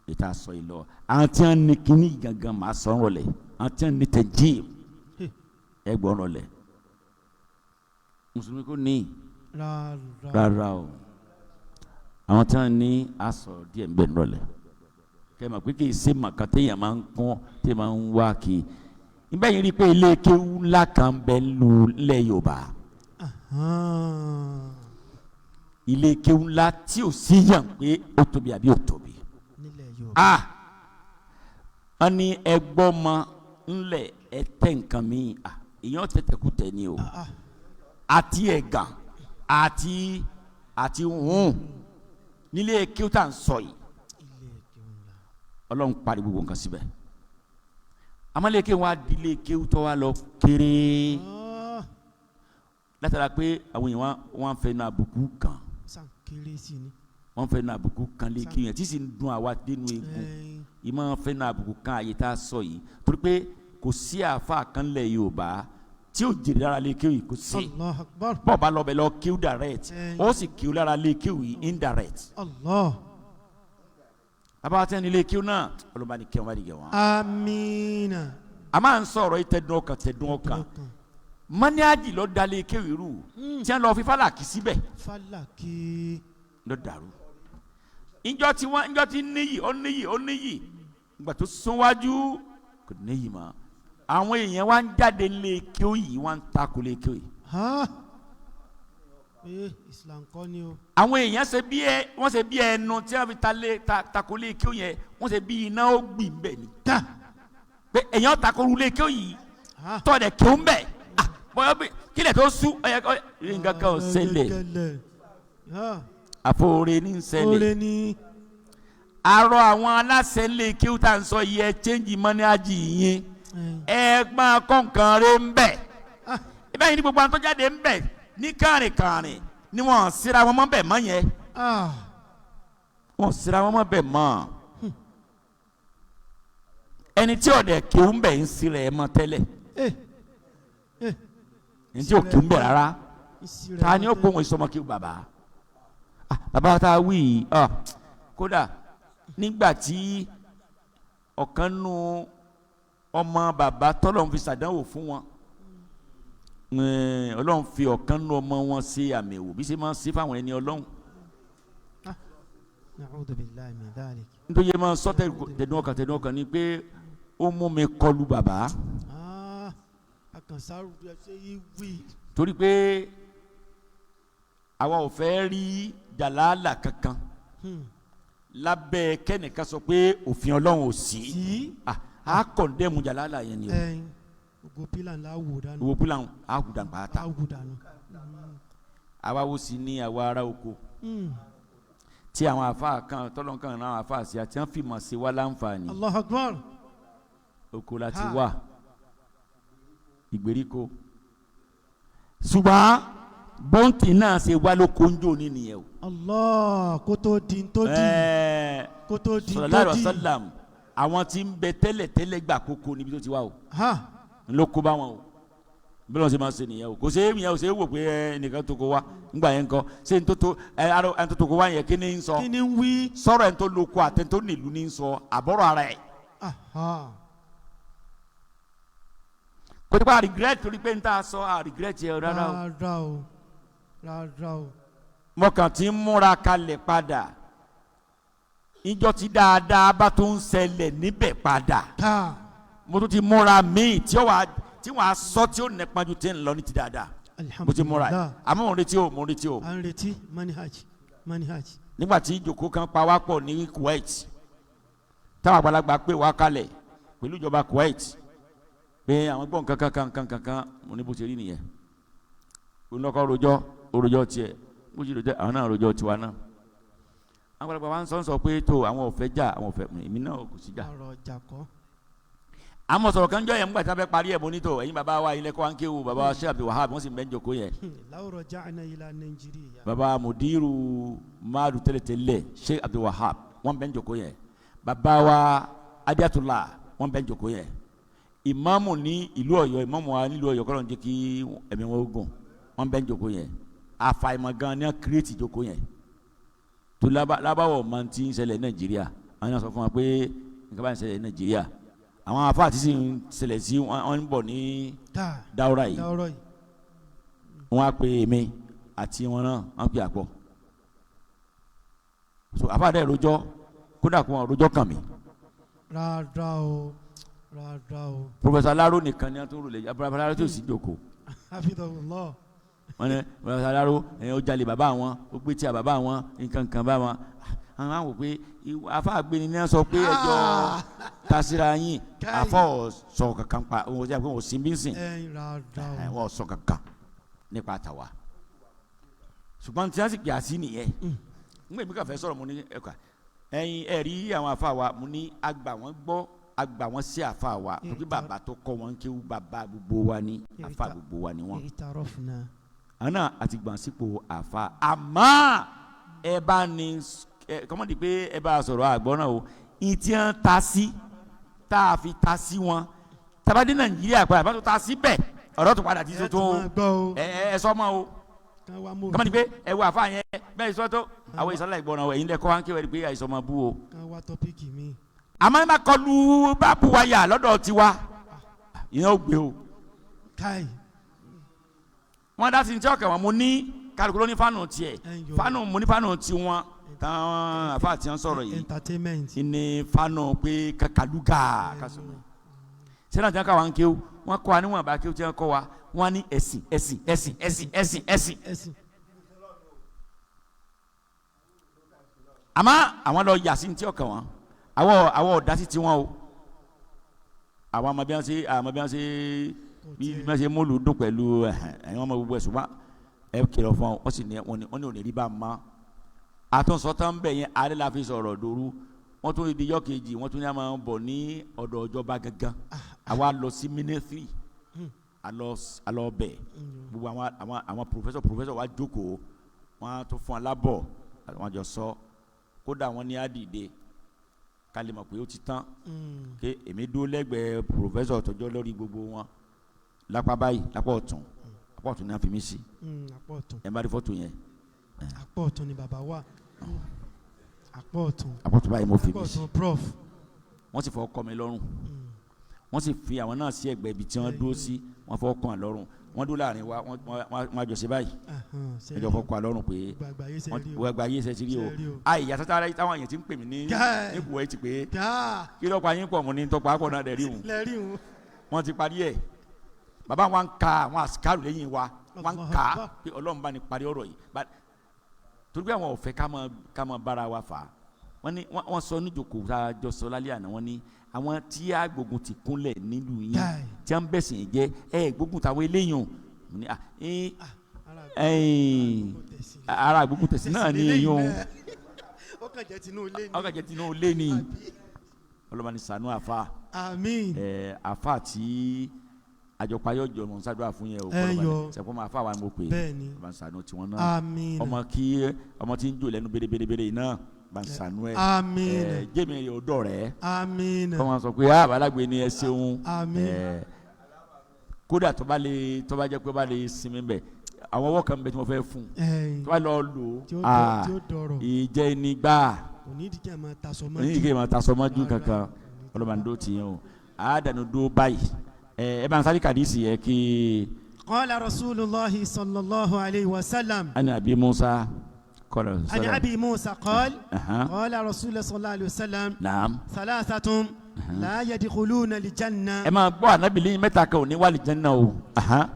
ìta sọ yìí lọ. Àwọn tí wọ́n ní kíní gangan máa sọ ọ́n rọlẹ̀, àwọn tí wọ́n ní tẹ̀jíìm ẹ gbọ́ ọ́n rọlẹ̀. Mùsùlùmí kò ní Rárá. rárá o, àwọn tí wọ́n ní aṣọ díẹ̀ ń bẹ nrọ̀lẹ́ kẹ́ ẹ mọ̀ pé kì í ṣe màkà téèyàn máa ń kún téèyàn máa ń wá kí níbẹ̀ yìí rí i pé ilé kéwú ńlá kan bẹ ń lu ilẹ̀ Yorùbá. Ahan. Ilé kéwú ńlá tí ò sí yàn pé ó tóbi àbí ò tóbi. Nílẹ̀ Yorùbá. Ah, wọ́n ní ẹgbọ́n mọ ńlẹ̀ ẹ tẹ́ nǹkan mi. Ah, èèyàn tẹ̀tẹ̀ kú tẹ̀ ni o. Ah. Àti ẹ̀gàn àti hùn nílé kéwú tá à ń sọ yìí. Ilé kéwú ńlá. Ọlọ́run parí gbogbo nǹkan síbẹ̀, amaleke wa dilé kéwú tó wa lọ kéré. Ah. Látara pé àwọn èèyàn wọn fẹ́ nu àbùkù kan. Sàn kéré sí ni. Wọn fẹ́ nu àbùkù kan lé kéwú yẹn tí sì ń dun àwa dénú egun. Ẹ̀ẹ́n. Ìmọ̀ fẹ́ nu àbùkù kan àyè tá a sọ yìí, torí pé kò sí àáfàá kan lẹ̀ Yorùbá tí ò jèrè lára lé kéwú yìí, kò sí. Allah akbar. Bọ́ọ̀ bá lọ bẹ̀ lọ kéwú direct, Ẹ̀ẹ́n. ó sì kéwú lára lé kéwú yìí indirect. Allah. Bàbá wa tẹ́ ní lé kéwú náà, ọlọ́ba ní kẹ́ wọn bá ní gẹ̀ wọ́n. Amina. A máa ń sọ̀rọ̀ yìí tẹ̀dùn ọkàn tẹ̀dùn ọkàn. Mọ́níájì ló dalẹ̀ kéwì rú tí wọ́n lọ fi fàlàkì síbẹ̀. Fàlàkì. Ló dàrú. Ìjọ tí wọ́n ìjọ tí níyì ó níyì ó níyì, ìgbà tó súnwájú kò níyì mọ́. Àwọn èèyàn wá ń jáde lé kéwì yìí, wọ́n ń takò lé kéwì. Ha. Ee, Islam kọ́ ni o. Àwọn èèyàn ṣe bí ẹ wọ́n ṣe bí ẹnu tí wọ́n fi ta lé ta takò lé kéwì yẹn, wọ́n ṣe bí iná ó gbìn bẹ́ẹ̀ ni. Ta. Pé èèyàn takò lé kéwì yìí Ha. tọ́ ẹ̀ kéwì ń bẹ̀. Ah, bọ́yọ̀ bí kílẹ̀ tó sú ọ̀yẹ́ ọ̀yẹ́ nǹkan kan ò ṣẹlẹ̀. Kẹlẹ̀. Ha. Àfoore ní ń ṣẹlẹ̀. Oore ni. Arọ àwọn aláṣẹ lè kí ó tà ń sọ yẹ change mọ́níájì yín. Ẹ̀ẹ́n. Ẹ máa kọ́ nǹkan rẹ ń bẹ̀. Ah. Ibẹ̀ yìí ni gbogbo àwọn tó jáde ń bẹ̀ ní kàrìnkàrìn ni wọ́n síra wọn mọ́ bẹ̀ mọ́ yẹn. Ah. Wọ́n síra wọn mọ́ bẹ̀ mọ́. Ẹni tí ọ̀dẹ̀ kí ó ń bẹ̀ ń síra ẹ̀ mọ́ tẹ́lẹ̀. Eh. Eh. Ẹni tí ò kí ń bẹ̀ rárá. Ìsirẹ̀ Ta ni ó mọ́ kó wọn ìsọmọ kí bàbá? Ah, bàbá tá a wí yìí, ah, kódà nígbà tí ọ̀kan nu ọmọ bàbá tọ́lọ́run fi ṣàdánwò fún wọn, Ọlọ́run fi ọ̀kan nu ọmọ wọn ṣe àmì wò bí ṣe máa ń ṣe fáwọn ẹni Ọlọ́run. Na'udhu billahi min dhalik. Nítorí ẹ máa ń sọ tẹ̀dùn ọkàn tẹ̀dùn ọkàn ni pé ó mú mi kọlu bàbá. Ah. Akànṣáró ṣe yí wí. Torí pé àwa ò fẹ́ rí jàlálà kankan lábẹ́ kẹ́nìkan sọ pé òfin Ọlọ́run ò sí. Sí. Ah, a kọ̀ndẹ́mu jàlálà yẹn ni o. Ẹ̀ẹ́n. Gbogbo pílà ńlá wò dànù. Owó pílà ń a kù dànù pátá. A wò dànù. Àwa wo sì ní àwa ará oko tí àwọn àfa kan tọ́lọ́ kan náà àwọn àfa sí àti wọ́n fìmọ̀ sí wa láǹfààní. Allahu akbar. Oko la ti Ha. wà, ìgbèríko, ṣùgbọ́n bọ́ǹtì náà ṣe wá lóko ń jò ní nìyẹn o. Allah kó tó di ń tó di. Ẹ̀ẹ́, Kó tó di ń sallallahu tó alaihi di. wasallam, àwọn tí ń bẹ tẹ́lẹ̀ tẹ́lẹ̀ gbà kókó níbi tó ti wá o. Ha. Ló kó bá wọn o, bí wọn ṣe máa ṣe nìyẹn o. Kò ṣe é yẹn o, ṣe é wò pé ẹ nìkan tó kó wa ńgbà yẹn kọ ṣé n tó tó ẹ arọ ẹ tó tó kó wa yẹn kí ni ń sọ? Kí ni ń wí? Sọ̀rọ̀ ẹ̀ ń tó lóko àtẹ̀ tó nílùú ní ń sọ àbọ̀rọ̀ ara ẹ̀. Aha. Kò tí pa regret torí pé n ta sọ a regret yẹ rárá o. Rárá o. Rárá o. Mo kàn ti ń múra kalẹ̀ padà ìjọ tí dáadáa bá tó ń ṣẹlẹ̀ níbẹ̀ padà. Ká. Mo tún ti múra míì tí ó wà tí wàá sọ tí ó nípa ju tí ń lọ ní ti dáadáa. Mo ti múra ẹ̀, Alhamdulillah. àmọ́ mo ń retí o, mo ń retí o. À ń retí manhaj. Manhaj. Nígbà tí ìjòkó kan pa wá pọ̀ ní Kuwait, táwọn àgbàlagbà pè wá kalẹ̀ pẹ̀lú ìjọba Kuwait pé àwọn gbọ́n kankan kankan kankan, mo ní bó ṣe rí nìyẹn. Onílọ́kọ́ rojọ́, orojọ́ tiẹ̀, bó ṣe rojọ́ àwọn náà rojọ́ tiwa náà. Àwọn àgbàlagbà wa ń sọ pé tó àwọn ò fẹ́ jà, àwọn ò fẹ́, èmi náà kò sí jà. Ọ̀rọ̀ ọjà kọ́. Àmọ́ sọ̀rọ̀ kan jọ yẹn nígbà tí wọ́n fẹ́ parí ẹ̀, mo ní tó ẹ̀yin bàbá wa ilẹ̀ kọ́ wa ń kéwù, bàbá wa Sheikh Abdul Wahab, wọ́n sì ń bẹ́ ń jòkó yẹn. Law raja'na ila Nàìjíríà. Bàbá mudiru maadu tẹ́lẹ̀tẹ́lẹ̀ Sheikh Abdul Wahab, wọ́n bẹ́ ń jòkó yẹn. Bàbá wa Adiatullah, wọ́n bẹ́ ń jòkó yẹn. Ìmáàmù ní ìlú Ọ̀yọ́, ìmáàmù wa nílùú Ọ̀yọ́, kọ́lọ́n jẹ́ kí ẹ̀mí wọn gùn, wọ́n bẹ́ ń jòkó yẹn. Àfàìmọ̀ gan ni wọ́n kírètì jòkó yẹn tó lábàwọ̀ máa ti ń ṣẹlẹ̀ Nàìjíríà. Àwọn yẹn sọ fún wa pé nǹkan bá ń ṣẹlẹ̀ Nàìjíríà, àwọn afa àti sì ń ṣẹlẹ̀ sí wọn ń bọ̀ ní dáwọ́rà yìí. Wọ́n á pe èmi àti wọn náà, wọ́n á pe àpọ̀ so afa dẹ̀ rojọ́, kódà kó wọn rojọ́ kàn mí. Rárá o, rárá o. Professor Alaro nìkan ni wọ́n tó rò lè, Professor Alaro tó sì jókòó. Hafidhahullah. Wọ́n ní Professor Alaro ẹ̀ ó jalè bàbá wọn, ó gbé tí a bàbá wọn, nǹkan kan bá wọn. Àwọn àwọn wò pé afa àgbẹni ní wọ́n sọ pé ẹjọ́ tasira yín, afa ọ̀ sọ kankan pa òun ò sọ pé òun ò sí bí ń sìn. Rárá o. Wọ́n sọ kankan nípa tàwa, ṣùgbọ́n tí wọ́n sì pè á sí nìyẹn. N gbèmí kàfẹ́ sọ̀rọ̀, mo ní ẹ̀ka ẹ̀yin ẹ̀rí àwọn afa wa, mo ní àgbà wọn gbọ́, àgbà wọn sí afa wa, torí bàbá tó kọ́ wọn kéwú, bàbá gbogbo wa ní, afa gbogbo wa ni wọn. Àwọn náà àti gbọ̀n sípò afa, àmọ́ ẹ bá ní ẹ kọ́mọ́dé pé ẹ bá sọ̀rọ̀ àgbọ̀n náà o, ìtì ń ta sí tá a fi ta sí wọn tabadé Nàìjíríà padà bá tó ta sí bẹ́ẹ̀, ọ̀rọ̀ tó padà ti tuntun o, ẹ ẹ sọ ma o, kọ́mọ́dé pé ẹ wọ àfa yẹn bẹ́ẹ̀ sọ tó àwọn ìsọlá ìgbọràn ẹ̀yin lẹ́kọ́ wá ń kéwàá pé àìsàn máa bú o. Àmọ́ ẹ má kọlu báàbù wáyà lọ́dọ̀ tiwa, ìyẹn ò gbé o. Wọ́n dá sí ní tí ọkàn wọn, mo ní kálukú ló ní fánù tiẹ̀, fánù mo ní fánù tiwọn táwọn àfa àti wọn sọ̀rọ̀ yìí ní fánù pé kàkàlùgà kásùnmù. Sẹ́nà tí wọ́n kà wá ń kéwù, wọ́n kọ́ wa níwọ̀n bá kéwù tí wọ́n kọ́ wa, wọ́n ní ẹ̀sìn ẹ̀sìn ẹ̀sìn ẹ̀sìn ẹ̀sìn ẹ̀sìn. Àmọ́ àwọn lọ yà sí ti ọkàn wọn, àwọn ọ̀dà sí tiwọn o. Àwọn ọmọ bí wọn ṣe, àwọn bí wọn ṣe, bí wọn ṣe múlù dùn pẹ̀lú ẹ̀yìn wọn mọ gbogbo ẹ̀sùn wọn ẹ kìlọ̀ fún wọn, wọ́n sì ní wọn ní òní rí bá a ma. Àtúnṣọ tán bẹ̀ yẹn, alẹ́ la fi sọ̀rọ̀ dòru, wọ́n tún di yọ kejì, wọ́n tún ní a máa bọ̀ ní ọ̀dọ̀ ìjọba gangan. Àwa lọ sí mínísírì, alọ bẹ̀ gbogbo àwọn pòfẹ́sọ̀ wa jókòó, wọ́n tún fún alábọ̀, wọ́n jọ sọ kódà wọ́n ní àdìde ká lè mọ̀ pé ó ti tán. Ké èmi dúró lẹ́gbẹ̀ẹ́ pòfẹ́sọ̀ tọjọ́ lórí gbogbo wọn lápá báyìí, lápá ọ̀tún, lápá ọ̀tún ní a fi mí sí. Ẹ má rí fọ́tò yẹn. Apá ọ̀tún ni bàbá wa, apá ọ̀tún. Apá ọ̀tún báyìí mo fi mí sí. Prof. Wọ́n sì fọwọ́ kọ́ mi lọ́rùn, wọ́n sì fi àwọn náà sí ẹ̀gbẹ́ ibi tí wọ́n dúró sí, wọ́n fọwọ́ kọ́ lọ́rùn, wọ́n dúró láàrin wa, wọ́n àjọ ṣe báyìí, ẹjọ́ fọwọ́ kọ́ lọ́rùn pé wọ́n gba ayé ṣe ti rí o. Àyè yàtọ̀ táwọn èèyàn ti ń pè mí ní ipò ẹ̀ ti pé kí lọ́pọ̀ ayé pọ̀ mọ́ ní tọpa akọ̀ náà dẹ̀ rí òun, wọ́n ti parí ẹ̀. Bàbá wa ń ka àwọn àsìkárù lẹ́yìn wa, wọ́n ń ka pé Ọlọ́run bá ní parí ọ̀rọ̀ yìí, torí pé àwọn ò fẹ́ ká máa bára wa fà á. Wọ́n ní wọ́n sọ níjòkó tá a jọ sọ lálẹ́ àná, wọ́n ní àwọn tí a gbógun ti kúnlẹ̀ nílùú yín tí a ń bẹ̀sìn jẹ́ ẹ gbógun tàwọn eléyìí o. Ní ara gbógun tẹ̀sí náà ní eyín o, ọkàn jẹ́ tinú ilé ni. Ọlọ́mọ ní ṣàánú àfa. Àmín. Àfa tí àjọpáyọ̀ jọ̀mọ̀ ṣàdúrà fún yẹn o, sẹ́kọ̀ máa fà wá mo pè é, ọlọ́mọ ní ṣàánú tiwọn náà. Ọmọ kí ọmọ tí ń jò lẹ́nu bérebére náà bá ń ṣàánú ẹ. Àmín. Jẹ́mi yóò dọ̀ rẹ̀. Àmín. Kọ́ máa sọ pé abalagbe ni ẹ ṣeun. Àmín. Kódà tó bá lè, tó bá jẹ́ pé ó bá lè sinmi bẹ̀, àwọn ọwọ́ kan bẹ tí mo fẹ́ fún un tó bá lọ lò ó, ìjẹ́ ni gbà. Onídìí kí máa tasọ mọ́jú kankan. Ọlọ́mọ àdó tì yẹn o, àádánù dó báyìí. Ẹ bá ń sáré kàdísì yẹ kí. Qala Rasulullahi sallallahu alayhi wa sallam. Ani Abi Musa. عن أبي موسى قال قال رسول الله صلى الله عليه وسلم نعم ثلاثة لا يدخلون الجنة. Ẹ máa gbọ́ ànábì lẹ́yìn mẹ́ta kan ò ní wà lìjẹ́nà o.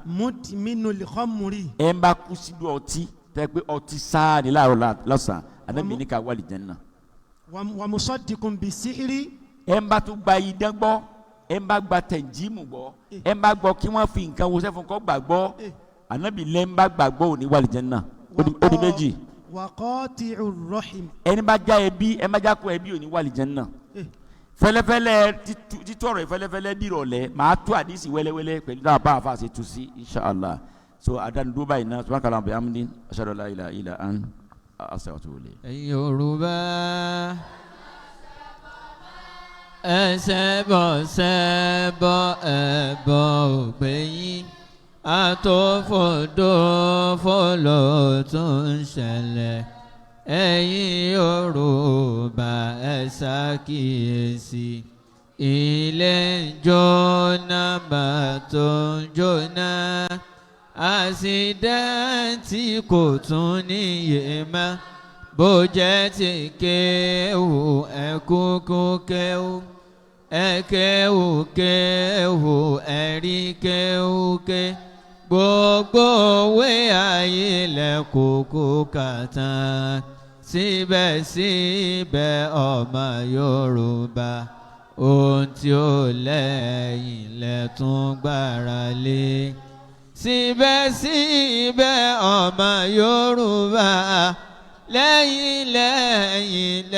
مدمن الخمر. Ẹ ń bá kú síbi ọtí tẹ́ pé ọtí sáà ní láàárọ̀ lọ́sàn-án, ànábì ní ká wà lìjẹ́nà. ومصدق بالسحر. Ẹ ń bá tún gba idán gbọ́, ẹ ń bá gba tẹ̀njímù gbọ́, ẹ ń bá gbọ́ kí wọ́n fi nǹkan wọṣẹ́ fún kọ́ gbàgbọ́, ànábì lẹ́ ń bá gbàgbọ́ ò ní wà lìjẹ́nà. Ó di méjì. وقاطع الرحم. Ẹni bá já ẹbí, ẹ má já kó ẹbí, ò ní wà lìjẹ́ náà. Eh. Fẹlẹfẹlẹ, títú ọ̀rọ̀ yìí fẹlẹfẹlẹ dìrọ̀lẹ́, màá tú àdìsí wẹ́lẹ́wẹ́lẹ́ pẹ̀lú náà bá a fa ṣe tu sí, inshallah. So àdánudó báyìí náà. Subhanaka Allahumma bihamdik, ashhadu an la ilaha illa anta, astaghfiruka wa atubu ilayk. Ẹ̀yin Yorùbá, ẹsẹ̀ bọ̀ sẹ́bọ̀ ẹ̀bọ̀ ògbẹ́yìn àtòfòdó fọlọ́ tó ń ṣẹlẹ̀. Ẹ̀yin Yorùbá, ẹ ṣàkíyèsí, ilé ń jóná, mọ́tò ń jóná, accident kò tún níye mọ́. Bó jẹ́ ti kéwù, ẹ̀kúkú kéwù, ẹ̀kéwù kéwù, ẹ̀rí kéwù ké, gbogbo òwe ayé lẹ̀ kókó kàtàn, síbẹ̀síbẹ̀ ọmọ Yorùbá, ohun tí ó lẹ́yìn lẹ́tún gbára lé. Síbẹ̀síbẹ̀ ọmọ Yorùbá, lẹ́yìn lẹ́yìn lẹ́yìn.